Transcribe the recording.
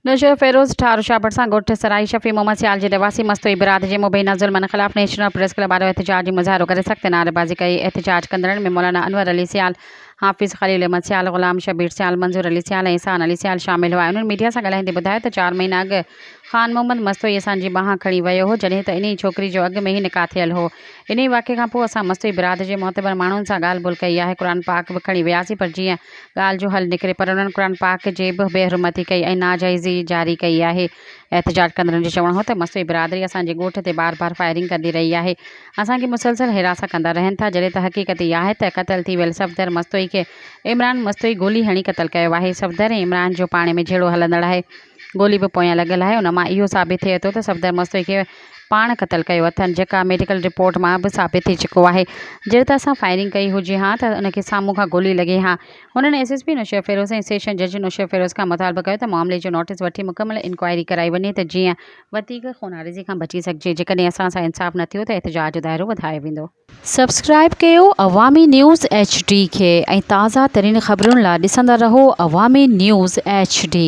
نوشهروفيروز، ٺاروشاه ڀرسان ڳوٺ سرائي شفيع محمد سيال جي رهواسي مستوئي براد جي مبينا ظلمن خلاف نيشنل پريس ڪلب آڏو احتجاجي مظاهرو ڪري سخت نعريبازي ڪئي. احتجاج ڪندڙن ۾ مولانا انور علي سيال، حافظ خليل احمد سيال، غلام شبير سيال، منظور علي سيال ۽ احسان علي سيال شامل هئا. انهن ميڊيا سان ڳالهائيندي ٻڌايو ته چار مهينا اڳ خان محمد مستوئي اسان جي ٻانهن کڻي ويو هو جڏهن ته انهي ڇوڪري جو اڳ ۾ ئي نڪاح ٿيل هو. انهي واقعي کان پوء اسان مستوئي براد جي معتبر ماڻهن سان ڳالهه ٻولهه ڪئي آهي قرآن پاڪ به کڻي وياسين پر جيئن ڳالهه جو حل نڪري پر انهن قرآن پاڪ جي به بي حرمتي ڪئي ۽ ناجائزي جاري ڪئي آهي. احتجاج ڪندڙن جو چوڻ هو ته مستوئي برادري اسان جي ڳوٺ تي بار بار فائرنگ ڪندي رهي آهي اسان کي مسلسل هراسان ڪندا رهن ٿا جڏهن ته حقيقت اها آهي ته قتل ٿي ويل صفدر مستوئي کي عمران مستوئي گولي هڻي قتل ڪيو آهي صفدر ۽ عمران جو پاڻي ۾ جهيڙو هلندڙ آهي گولي به پويان لڳل آهي ان مان اهو ثابت ٿئي ٿو ته صفدر مستوئي کي پاڻ قتل ڪيو اٿن جيڪا ميڊيڪل رپورٽ مان به ثابت ٿي چڪو آهي جيئن ته اسان فائرنگ ڪئي هجي ها ته ان کي سامهون کان گولي لڳي ها هنن S S P Naushahro Feroze ۽ session جج نوشهروفيروز کان مطالبو ڪيو ته معاملي جو نوٽيس وٺي مڪمل انڪوائري ڪرائي وڃي ته جيئن وڌيڪ خوناريزي کان بچي سگهجي جيڪڏهن اسان سان انصاف نه ٿيو ته احتجاج جو دائرو وڌايو ويندو. سبسڪرائيب ڪيو عوامي نيوز ايڇ ڊي کي ۽ تازه ترين خبرن لا ڏسندا رهو عوامي نيوز ايڇ ڊي.